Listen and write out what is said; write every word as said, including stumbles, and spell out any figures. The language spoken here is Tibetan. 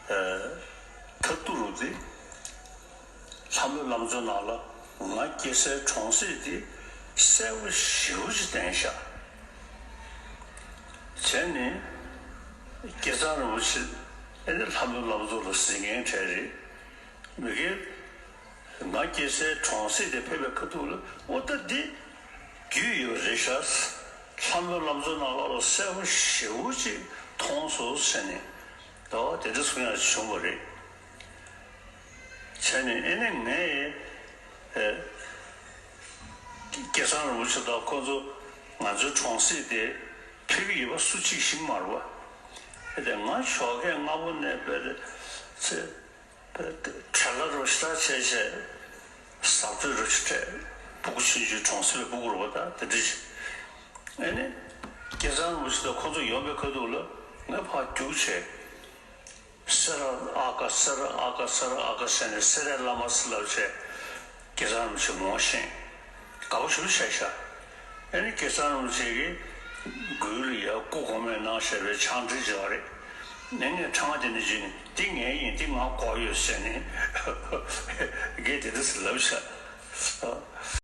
མཐར་ཐུག་རུ་དེ་ལྷ་མོའི་ལམ་གཙོ་ནང་ལ་ང་སྐྱེ་སའི་གྲོང་གསེབ་དེ་གསལ་པོ་ཞེ་པོ་ཅིག་བསྟན་ཤག་བྱས་ནས་སྐལ་བཟང་རིན་པོ་ཆེ་ཨེ་ནི་ལྷ་མོའི་ལམ་གཙོ་ལ་ཟིན་མཁན་གྲས་རེད། མི་སྒེར་ང་སྐྱེ་སའི་གྲོང་གསེབ་དེ་ཕེབས་པའི་ཁ་ཐུག་ལ་ཨོ་ད་འདི་རྒྱུས་ཡོད་རེད་ཤག་ལྷ་མོའི་ལམ་གཙོ་ནང་ལོགས་ལ་གསལ་པོ་ཞེ་པོ་ཅིག་མཐོང་སོང་ཟེར་ནས་ད་བ་དེ་འདྲ་གསུང་ཡག་བྱུང་བ་རེད། བྱས་ནས་ཨེ་ནས་ངས་ཨེ་སྐལ་བཟང་རིན་པོ་ཆེ་དང་ཁོ་ཚོ་ང་ཚོའི་གྲོང་གསེབ་དེ་ཕེབས་ཀྱི་ཡོད་པ་སུ་གཅིག་ཤེས་ཀྱི་མ་རེད་པ། ཨེ་དེ་ང་ཞོགས་ཀས་སྔ་པོ་ནས་བས་ཚེ་བྲེལ་བ་རོ་ཞེ་དྲག་བྱས་བྱས་གཟབ་སྤྲོས་རོ་ཞེ་དྲག་སྤུ་གུ་ཆུང་ཆུང་གྲོང་གསེབ་པའི་སྤུ་གུ་རེད་པ། ད་དེ་འདྲ་ཞིག་ཨེ་ནས་སྐལ་བཟང་རིན་པོ་ཆེ་དང་ཁོ་ཚོ་ཡོང་པའི་ཁ་ཐུག་ལ་ངས་ཕར་རྒྱུགས་བྱས། སེ་ར་ཨ་ཀ་སེ་ར་ཨ་ཀ་སེ་ར་ཨ་ཀ་ཟེར་ནས་སེ་རའི་བླ་མ་ཟེར་ལབ་བྱས་སྐལ་བཟང་རིན་པོ་ཆེ་ངོ་ཤེས། དགའ་པོ་ཞེ་པོ་བྱས་ཤག་ཨེ་ནི་སྐལ་བཟང་རིན་པོ་ཆེ་གིས་མགུལ་ལ་ཡ་སྐུ་གོང་མས་གནང་བཞག་པའི་ཆང་དྲི་བྱས་པ་རེད། ནས་ངས་ཕྲེང་བ་དེ་ནས་བརྗེད་ནས་འདི་ངའི་ཡིན་འདི་ང་དགོས་ཡོད་ཟེར་ནས་རྒན་དེ་འདྲ་ཟེར་ལབ་ཤག